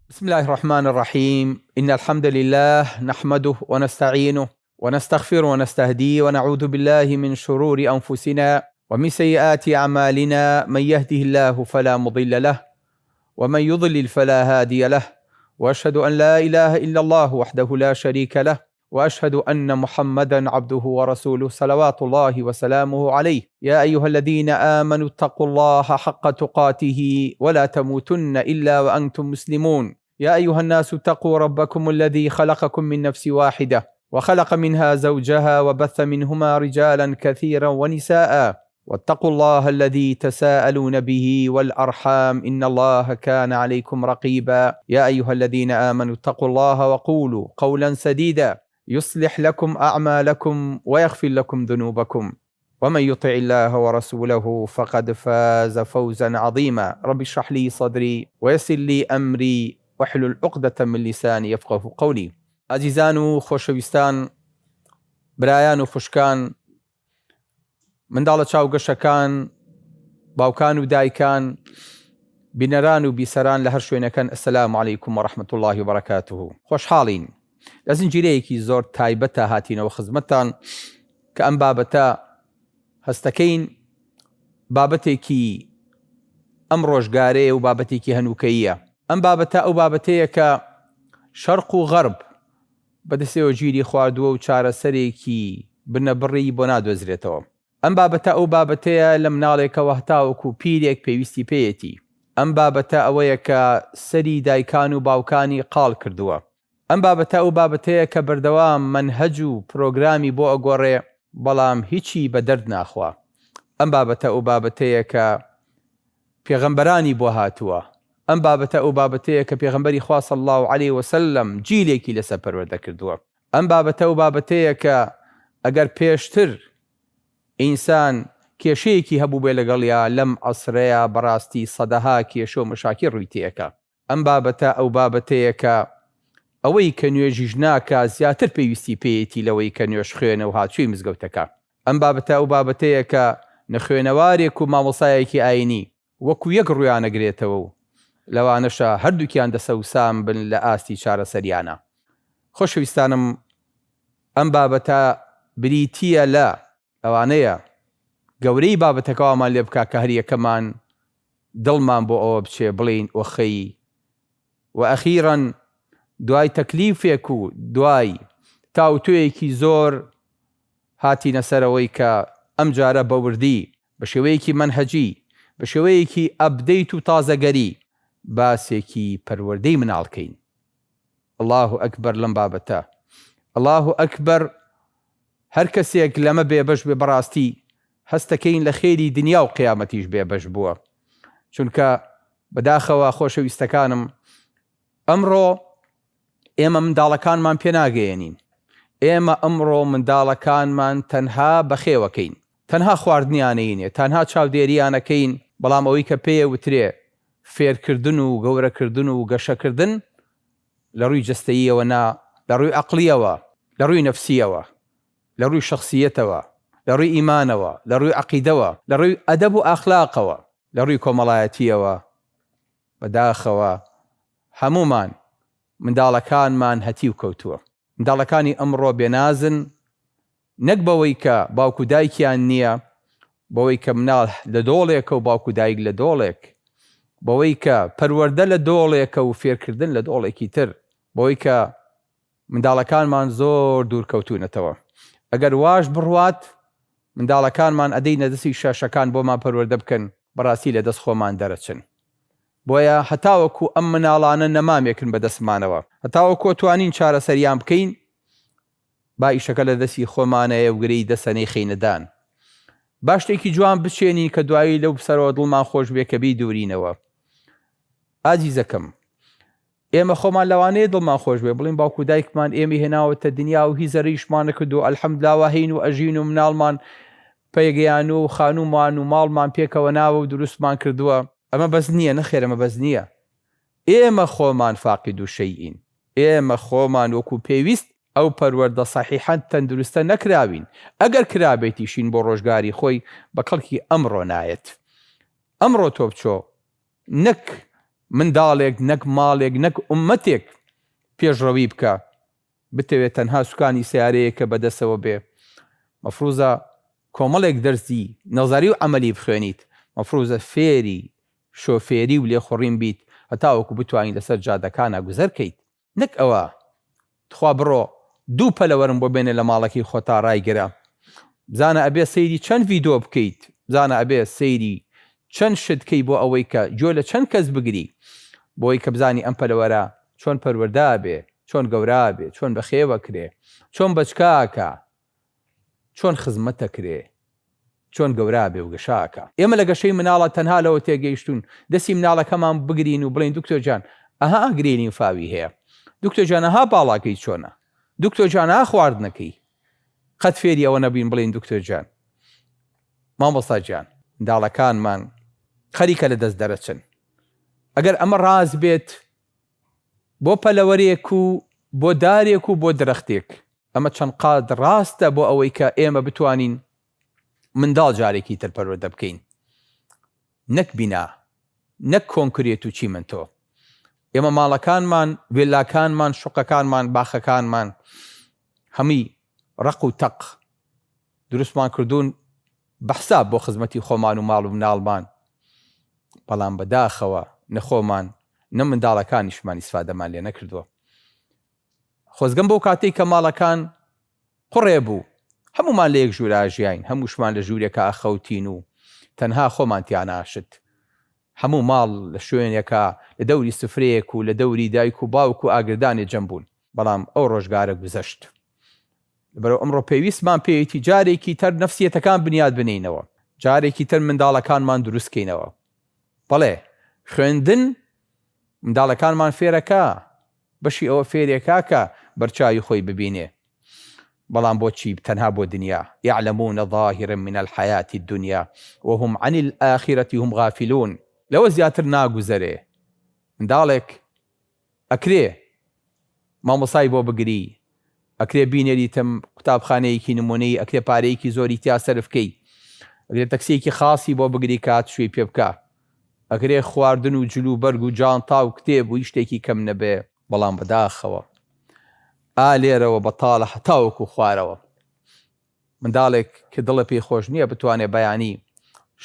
بسم الله الرحمن الرحيم إن الحمد لله نحمده ونستعينه ونستغفره ونستهديه ونعوذ بالله من شرور أنفسنا ومن سيئات أعمالنا من يهده الله فلا مضل له ومن يضلل فلا هادي له وأشهد أن لا إله إلا الله وحده لا شريك له وأشهد أن محمدا عبده ورسوله صلوات الله وسلامه عليه يا أيها الذين آمنوا اتقوا الله حق تقاته ولا تموتن إلا وأنتم مسلمون يا أيها الناس اتقوا ربكم الذي خلقكم من نفس واحدة وخلق منها زوجها وبث منهما رجالا كثيرا ونساء واتقوا الله الذي تساءلون به والأرحام إن الله كان عليكم رقيبا يا أيها الذين آمنوا اتقوا الله وقولوا قولا سديدا يصلح لكم أعمالكم ويغفر لكم ذنوبكم ومن يطع الله ورسوله فقد فاز فوزا عظيما رب اشرح لي صدري ويسر لي أمري واحلل عقدة من لساني يفقه قولي ئازیزان و خۆشەویستان برایان و خوشکان منداڵە چاوگەشەکان، باوکان و دایکان، بینەران و بیسەران لە هەر شوێنەکەن السلام علیکم و رحمة اللە و بەرەکاته. خۆشحاڵین لە زنجیرەیەکی زۆر تایبەتە هاتینەوە خزمەتتان کە ئەم بابەتە هەستەکەین بابەتێکی ئەم ڕۆژگارەیە و بابەتێکی هەنووکەییە. ئەم بابەتە ئەو بابەتەیە کە شەرق و غەرب بەدەستەوە گیری خواردووە و چارەسەرێکی بنەبڕی بۆ نادۆزرێتەوە. ئەم بابەتە ئەو بابەتەیە لە مناڵێکەوە هەتاوەکو پیرێک پێویستی پێیەتی. ئەم بابەتە ئەوەیە کە سەری دایکان و باوکانی قاڵ کردووە. ئەم بابەتە ئەو بابەتەیە کە بەردەوام مەنهەج و پرۆگرامی بۆ ئەگۆڕێ بەڵام هیچی بە دەرد ناخوا. ئەم بابەتە ئەو بابەتەیە کە پێغەمبەرانی بۆ هاتووە. ئەم بابەتە ئەو بابەتەیە کە پێغەمبەری خوا صلی اللە علیە وسلم جیلێکی لەسەر پەروەردە کردووە. ئەم بابەتە ئەو بابەتەیە کە ئەگەر پێشتر ئینسان کێشەیەکی هەبووبێ لەگەڵیا لەم عەسرەیا بەڕاستی سەدەها کێشە و مەشاکیل ڕووی تێئەکا. ئەم بابەتە ئەو بابەتەیە کە ئەوەی کە نوێژیش ناکا زیاتر پێویستی پێیەتی لەوەی کە نوێژخوێنە و هاتووی مزگەوتەکە. ئەم بابەتە ئەو بابەتەیە کە نەخوێنەوارێک و مامۆستایەکی ئاینی وەکو یەک ڕوویانەگرێتەوە و لەوانەشە هەردووکیان دەسەوسان بن لە ئاستی چارەسەریانا. خۆشەویستانم ئەم بابەتە بریتییە لە. لەوانەیە گەورەی بابەتەکە وامان لێ بکا کە هەریەکەمان دڵمان بۆ ئەوە بچێ بڵێین ئۆخەی و ئەخیرەن دوای تەکلیفێک و دوای تاوتوێیەکی زۆر هاتینە سەر ئەوەی کە ئەمجارە بە وردی، بە شێوەیەکی مەنهەجی، بە شێوەیەکی update و تازەگەری باسێکی پەروەردەی مناڵ کەین. اللە اکبر لەم بابەتە. اللە اکبر هەر کەسێک لەمە بێبەش بێ بەڕاستی هەستەکەین لە خێری دنیا و قیامەتیش بێبەش بووە. چونکە بەداخەوە خۆشەویستەکانم ئەمڕۆ ئێمە منداڵەکانمان پێناگەیەنین. ئێمە ئەمڕۆ منداڵەکانمان تەنها بەخێوەکەین. تەنها خواردنیانەینێ، تەنها چاودێریانەکەین، بەڵام ئەوەی کە پێیە وترێ فێرکردن و گەورەکردن و گەشەکردن لە ڕووی جەستەییەوە نا، لە ڕووی عەقڵییەوە، لە ڕووی نەفسییەوە، لە ڕووی شەخسییەتەوە، لە ڕووی ئیمانەوە، لە ڕووی عەقیدەوە، لە ڕووی ئەدەب و ئاخلاقەوە، لە ڕووی کۆمەڵایەتییەوە، بەداخەوە هەموومان منداڵەکانمان هەتیو کەوتووە. منداڵەکانی ئەمڕۆ بێنازن، نەک بەوەی کە باوک و دایکیان نییە، بەوەی کە مناڵ لە دۆڵێکە و باوک و دایک لە دۆڵێک، بەوەی کە پەروەردە لە دۆڵێکە و فێرکردن لە دۆڵێکی تر، بەوەی کە منداڵەکانمان زۆر دوور کەوتوونەتەوە. ئەگەر واش بڕوات منداڵەکانمان ئەدەینە دەستی شاشەکان بۆمان پەروەردە بکەن، بەڕاستی لە دەست خۆمان دەرەچن. بۆیە هەتاوەکو ئەم مناڵانە نەمامێکن بە دەستمانەوە، هەتاوەکو ئەتوانین چارەسەریان بکەین، با ئیشەکە لە دەستی خۆمانەیە و گرێی دەسە نەیخەینە دان. با شتێکی جوان بچێنین کە دوایی لەو سەرەوە دڵمان خۆش بێ کە بیدورینەوە. ئازیزەکەم، ئێمە خۆمان لەوانەیە دڵمان خۆش بێ بڵێین باوک و دایکمان ئێمەی هێناوەتە دنیا و هیچ زەرەریشمان نەکردووە الحمدللە وا هەین و ئەژین و مناڵمان پێگەیان و خانوومان و ماڵمان پێکەوە ناوە و دروستمان کردووە. ئەمە بەس نییە، نەخێر ئەمە بەس نییە. ئێمە خۆمان فاقد شیئین، ئێمە خۆمان وەکو پێویست ئەو پەروەردە سەحیحە تەندروستە نەکراوین، ئەگەر کرابێتیشین بۆ ڕۆژگاری خۆی بە کەڵکی ئەمڕۆ نایەت. ئەمڕۆ تۆ بچۆ نەک منداڵێک نەک ماڵێک نەک ئوممەتێک پێشڕەوی بکا بتەوێ تەنها سوکانی سەیارەیەکە بەدەسەوە بێ مەفروزە کۆمەڵێک دەرسی نەزەری و عەمەلی بخوێنیت مەفروزە فێری شۆفێری و لێخوڕین بیت هەتاوەکو بتوانی لەسەر جادەکانا گوزەر کەیت نەک ئەوە تخوا بڕۆ دوو پەلەوەرم بۆ بێنە لە ماڵەکەی خۆتا ڕایگرە بزانە ئەبێ سەیری چەند ڤیدۆ بکەیت بزانە ئەبێ سەیری چەند شت کەی بۆ ئەوەی کە گوێ لە چەند کەس بگری بۆی کە بزانی ئەم پەلەوەرە چۆن پەروەردە ئەبێ چۆن گەورە ئەبێ چۆن بەخێوەکرێ چۆن بەچکە ئەکا چۆن خزمەتەکرێ چۆن گەورە ئەبێ و گەشە ئەکا. ئێمە لە گەشەی مناڵا تەنها لەوە تێگەیشتوون دەستی مناڵەکەمان بگرین و بڵێین دکتۆر گیان ئەها گرێی لیمفاوی هەیە، دکتۆر گیان ئەها باڵاکەی چۆنە، دکتۆر گیان ئەها خواردنەکەی. قەت فێری ئەوە نەبووین بڵێین دکتۆر گیان، مامۆستا گیان منداڵەکانمان خەریکە لە دەست دەرەچن. ئەگەر ئەمە ڕاست بێت بۆ پەلەوەرێک و بۆ دارێک و بۆ درەختێک، ئەمە چەند قات ڕاستە بۆ ئەوەی کە ئێمە بتوانین منداڵ جارێکی تر پەروەردە بکەین نەک بینا نەک کۆنکرێت و چیمەنتۆ. ئێمە ماڵەکانمان، ڤێلاکانمان، شوقەکانمان، باخەکانمان هەمووی ڕەق و تەق دروستمان کردوون بە حساب بۆ خزمەتی خۆمان و ماڵ و مناڵمان، بەڵام بەداخەوە نە خۆمان نە منداڵەکانیشمان ئیسفادەمان لێ نەکردووە. خۆزگەم بەو کاتەی کە ماڵەکان قوڕێ بوو، هەموومان لە یەک ژوورا ژیاین، هەمووشمان لە ژوورێکا ئەخەوتین و تەنها خۆمان تیا ناشت. هەموو ماڵ لە شوێنێکا لە دەوری سفرەیەک و لە دەوری دایک و باوک و ئاگردانێ جەم بوون. بەڵام ئەو ڕۆژگارە گوزەشت. لەبەرئەوە ئەمڕۆ پێویستمان پێیەتی جارێکی تر نەفسیەتەکان بنیات بنێینەوە، جارێکی تر منداڵەکانمان دروست کەینەوە. بەڵێ خوێندن منداڵەکانمان فێرەکا، بەشی ئەوە فێرێکا کە بەرچاوی خۆی ببینێ، بەڵام بۆچی تەنها بۆ دنیا، یعلمون ظاهرا من الحیاة الدنیا وهم عن الآخرة هم غافلون. لەوە زیاتر ناگوزەرێ منداڵێک ئەکرێ مامۆستای بۆ بگری، ئەکرێ بینێریتم قوتابخانەیەکی نمونەیی، ئەکرێ پارەیەکی زۆری تیا سەرف کەی، ئەکرێ تەکسیەکی خاسی بۆ بگری کە هاتوچۆی پێ بکا، ئەکرێ خواردن و جل و بەرگ و جانتا و کتێب و هیچ شتێکی کەم نەبێ، بەڵام بەداخەوە ئا لێرەوە بەتاڵە هەتاوەکو خوارەوە. منداڵێک کە دڵە پێی خۆش نییە بتوانێ بەیانی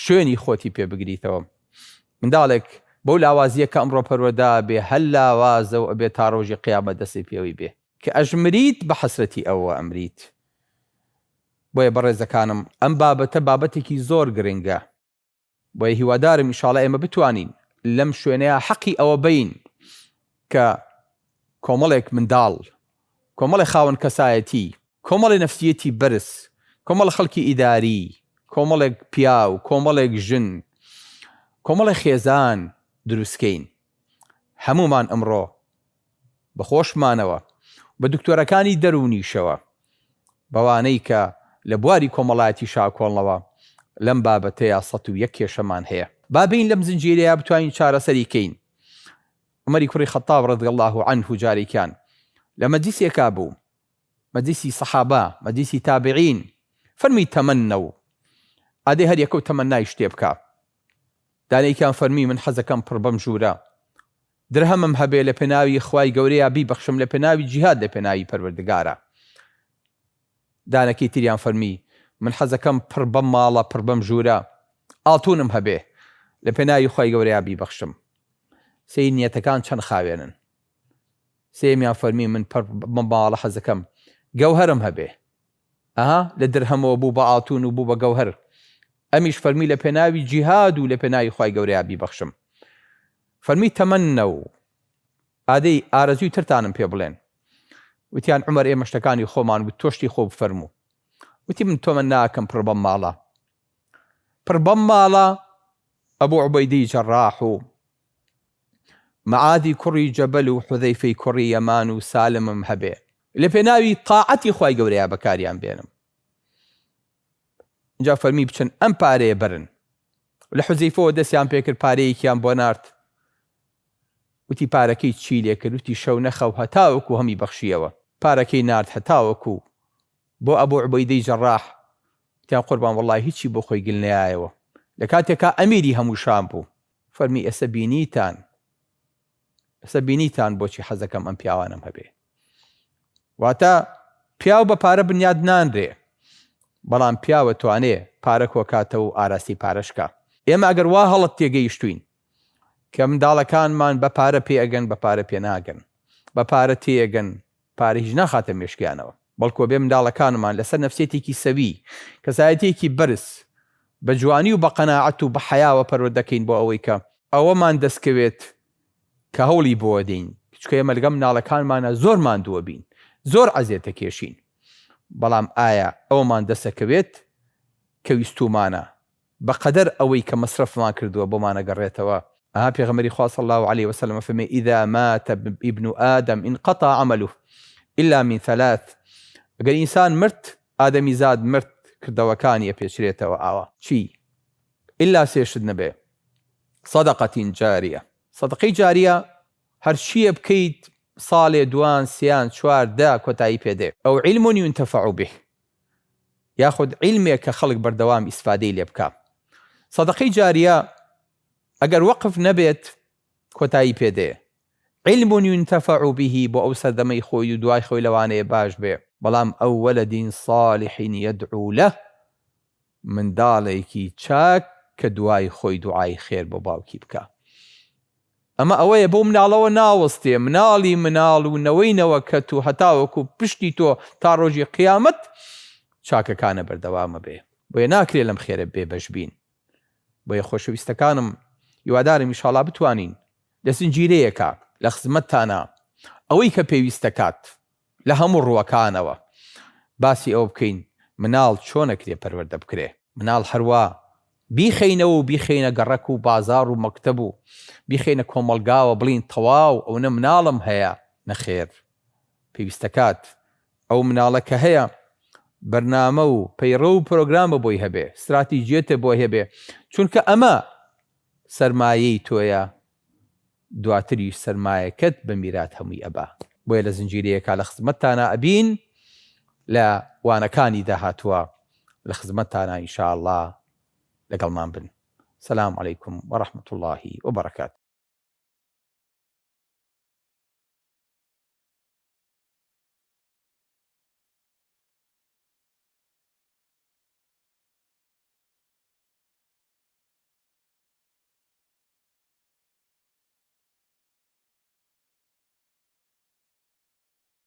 شوێنی خۆتی پێ بگریتەوە. منداڵێک بەو لاوازییە کە ئەمڕۆ پەروەردە ئەبێ هەر لاوازە و ئەبێ تا ڕۆژی قیامەت دەستی پێوەی بێ. کە ئەشمریت بە حەسرەتی ئەوە ئەمریت. بۆیە بەڕێزەکانم ئەم بابەتە بابەتێکی زۆر گرنگە. بۆیە هیوادارم ئیشاڵا ئێمە بتوانین لەم شوێنەیا حەقی ئەوە بەین کە کۆمەڵێک منداڵ، کۆمەڵێ خاوەن کەسایەتی، کۆمەڵێ نەفسیەتی بەرز، کۆمەڵە خەڵکی ئیداری، کۆمەڵێک پیاو، کۆمەڵێک ژن، کۆمەڵێ خێزان دروستکەین. هەموومان ئەمڕۆ بە خۆشمانەوە، بە دکتۆرەکانی دەروونیشەوە، بەوانەی کە لە بواری کۆمەڵایەتی شاکۆڵنەوە، لەم بابەتەیا 101 کێشەمان هەیە. با بێین لەم زنجیرەیا بتوانین چارەسەری کەین. عومەری کوڕی خەتاب رضی اللە عنه جارێکیان لە مەجلیسێکا بوو، مەجلیسی سەحابە، مەجلیسی تابعین، فەرمووی تەمەنەو، ئادەی هەر یەکەو تەمەنای شتێ بکا. دانەیەکیان فەرمووی من حەزەکەم پڕ بەم ژوورە درهەمم هەبێ لە پێناوی خوای گەورەیا بیبەخشم لە پێناوی جیهاد لە پێناوی پەروەردگارا. دانەکەی تریان فەرمی من حەزەکەم پڕ بەم ماڵە پڕ بەم ژوورە ئاڵتونم هەبێ لە پێناوی خوای گەورەیا بیبەخشم. سەیر نیەتەکان چەند خاوێنن. سێیەمیان فەرمی من پڕ بەم ماڵە حەزەکەم گەوهەرم هەبێ. ئەها لە درهەمەوە بوو بە ئاڵتون و بوو بە گەوهەر. ئەمیش فەرمی لە پێناوی جیهاد و لە پێناوی خوای گەورەیا بیبەخشم. فەرمی تەمەنەو، ئادەی ئارەزووی ترتانم پێ بڵێن. وتیان عومەر ئێمە شتەکانی خۆمان وت تۆ شتی خۆ بفەرموو. وتی من تەمەناکەم پڕ بەم ماڵە پڕ بەم ماڵە ئەبو عوبەیدەی جەڕاح و معادی کوڕی جەبەل و حوزەیفەی کوڕی یەمان و سالمم هەبێ لە پێناوی تاعەتی خوای گەورەیا بەکاریان بێنم. ئینجا فەرمی بچن ئەم پارەیە بەرن. لە حوزەیفەوە دەستیان پێکرد پارەیەکیان بۆ نارد. وتی پارەکەی چی لێکرد؟ وتی شەو نەخەو هەتاوەکو هەمی بەخشیەوە. پارەکەی نارد هەتاوەکو بۆ ئەبو عوبەیدەی جەڕاح. وتیان قوربان وەڵڵاهی هیچی بۆ خۆی گل نەیایەوە. لە کاتێکا ئەمیری هەموو شام بوو. فەرمی ئێستا بینیتان. ئێستا بینیتان بۆچی حەزەکەم ئەم پیاوانەم هەبێ. واتە پیاو بە پارە بنیاد نانرێ، بەڵام پیاوە توانێ پارە کۆکاتەوە و ئاراستی پارەش کا. ئێمە ئەگەر وا هەڵەت تێگەیشتوین کە منداڵەکانمان بە پارە پێ ئەگەن، بە پارە پێ ناگەن، بە پارە تێئەگەن، پارە هیچ ناخاتە مێشکیانەوە، بەڵکو ئەبێ منداڵەکانمان لەسەر نەفسیەتێکی سەوی، کەسایەتیەکی بەرز، بە جوانی و بە قەناعەت و بە حەیاوە پەروەردەکەین بۆ ئەوەی کە ئەوەمان دەستکەوێت کە هەوڵی بۆ دەین، چونکە ئێمە لەگەڵ منداڵەکانمانا زۆر ماندووە بین، زۆر عەزێتەکێشین، بەڵام ئایا ئەوەمان دەستەکەوێت کە ویستوومانە بەقەدەر ئەوەی کە مەسرەفمان کردووە بۆمان ئەگەڕێتەوە؟ ئەها پێغەمبەری خوا صلی اللە علیە وسلم ئەفەرمێ، اذا مات ابن آدم انقطع عمله الا من ثلاث، ئەگەر ئینسان مرد، ئادەمیزاد مرد، کردەوەکانی ئەپێچرێتەوە ئاوا چی؟ ئیلا سێ شت نەبێ، صدقە جاریە، سەدقەی جاریە هەرچییە بکەیت ساڵێ دوان سیان چوار دە کۆتایی پێ دێ. او علم ينتفع به، یاخود عیلمێک کە خەڵک بەردەوام ئیسفادەی لێ بکا. سەدەقەی جاریە ئەگەر وەقف نەبێت کۆتایی پێ دێ. علم ينتفع به بۆ ئەو سەردەمەی خۆی و دوای خۆی لەوانەیە باش بێ. بەڵام او ولد صالح يدعو له منداڵێکی چاک کە دوای خۆی دوعای خێر بۆ باوکی بکا. ئەمە ئەوەیە بەو مناڵەوە ناوەستێ، مناڵی مناڵ و نەوەی نەوەکەت و هەتاوەکو پشتی تۆ تا ڕۆژی قیامەت چاکەکانە بەردەوامە بێ. بۆیە ناکرێ لەم خێرە بێ بەش بین. بۆیە خۆشەویستەکانم هیوادارم ئیشاڵا بتوانین لە زنجیرەیەکا لە خزمەتتانا ئەوەی کە پێویستەکات لە هەموو ڕووەکانەوە باسی ئەوە بکەین مناڵ چۆن ئەکرێ پەروەردە بکرێ؟ مناڵ هەروا بیخەینەوە و بیخەینە گەڕەک و بازاڕ و مەکتەب و بیخەینە کۆمەڵگاوە بڵێین تەواو ئەونە مناڵم هەیە، نەخێر پێویستەکات ئەو مناڵە کە هەیە بەرنامە و پەیڕەو و پرۆگرامە بۆی هەبێ، ستراتیجیەتە بۆی هەبێ، چونکە ئەمە سەرمایەی تۆیە دواتریش سەرمایەکەت بە میرات هەمووی ئەبا. بۆیە لە زنجیرەیەکا لە خزمەتتانا ئەبین لە وانەکانی داهاتووا لە خزمەتتانا ان شاء اللە لەگەڵمان بن. سلام علیکم ورحمە اللە وبرکاته.